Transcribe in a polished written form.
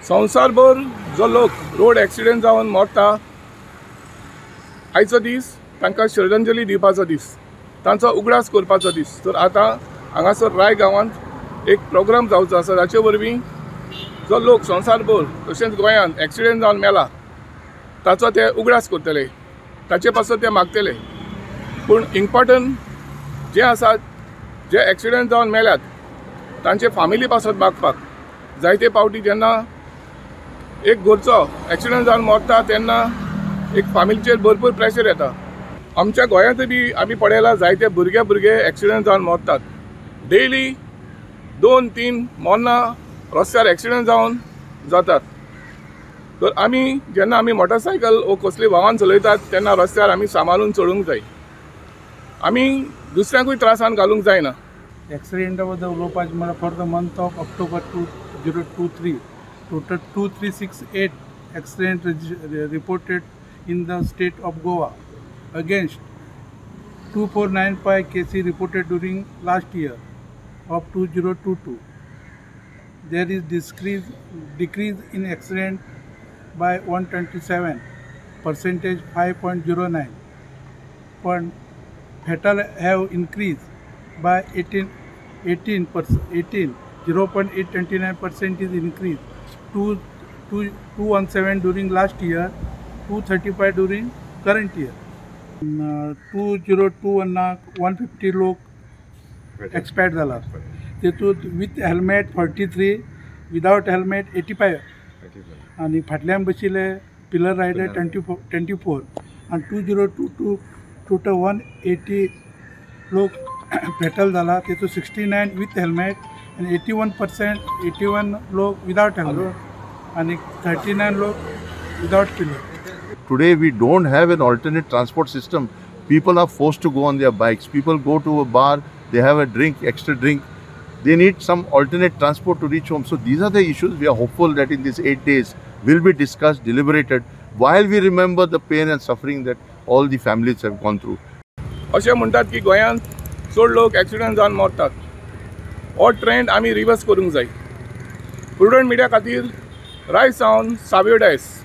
संवसारभर जो लोक रोड एक्सिडेंट जावन मरता, आयचो दीस तांकां श्रद्धांजली दिवपाचो दीस, तांचो उगडास करपाचो दीस. तर आतां हांगासर राय गांवांत एक प्रोग्राम जावचो आसा, जाचे वरवीं जो लोक संवसारभर तशेंच गोंयांत एक्सिडेंट जावन मेला ताचो ते उगडास करतले, ताचे पासत ते मागतले. पूण इम्पॉर्टंट जे आसा, जे एक्सिडेंट जावन मेल्यात तांचे फामिली पासत मागपाक. जायते पावटी जेन्ना एक घरचो एक्सिडेंट जावन मरता तेन्ना एक फामिलीचेर भरपूर प्रेशर येता. आमच्या गोंयांतूय बी आमी पळयला जायते भुरगे भुरगे एक्सिडेंट जावन मरतात. डेली 2-3 मरणां रस्त्यार एक्सिडेंट जावन जातात. तर आमी जेन्ना आमी मोटरसायकल वो कसली वाहन चलयतात तेन्ना रस्त्यार आमी सांबाळून चलोवंक जाय, आमी दुसऱ्यांकूय त्रासान घालूंक जायना. एक्सिडेंटा बद्दल उलोवपाचें म्हळ्यार for the month of October 2023 total 2368 accident reported in the state of Goa against 2495 cases reported during last year of 2022. There is decrease in accident by 127 percentage 5.09. But fatal have increased by 0.829% is increased to 217 during last year, 235 during current year. 2021 150 लोक expired जाला. तेतूंत with helmet 43, without helmet 85 आनी फाटल्यान बशिल्ले pillar rider 24 आनी 2022 total 180 लोक फेटल जाला. तेतूंत 69 विथ हेल्मेट आनी 81% 81 लोक विदावट हेल्मेट आनी 39 लोक without pillar. Today we don't have an alternate transport system. People are forced to go on their bikes. People go to a bar, they have a drink, extra drink. They need some alternate transport to reach home. So these are the issues we are hopeful that in these 8 days will be discussed, deliberated, while we remember the pain and suffering that all the families have gone through. अशें म्हणटात की गोंयांत चड लोक accident जावन मरतात. हो trend आमी रिवर्स करूंक जाय. प्रुडंट मिडिया खातीर राय सावन सावियो डायस.